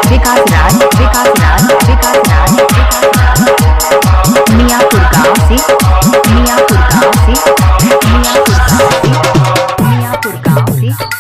विकास राज, विकास राज, विकास राज, विकास राज। मियापुर गांव से, मियापुर गांव से, मियापुर गांव से, मियापुर गांव से, मियापुर गांव से।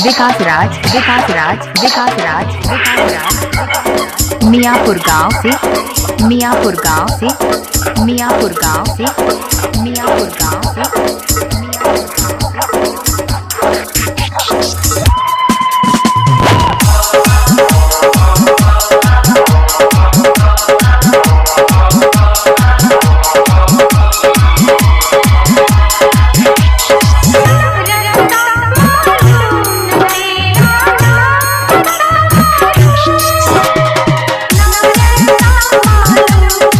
विकास राज, विकास राज, विकास राज, विकास राज। मियापुर गांव से, मियापुर गांव से, मियापुर गांव से, मियापुर गांव से, मियापुर गांव से। Thank you.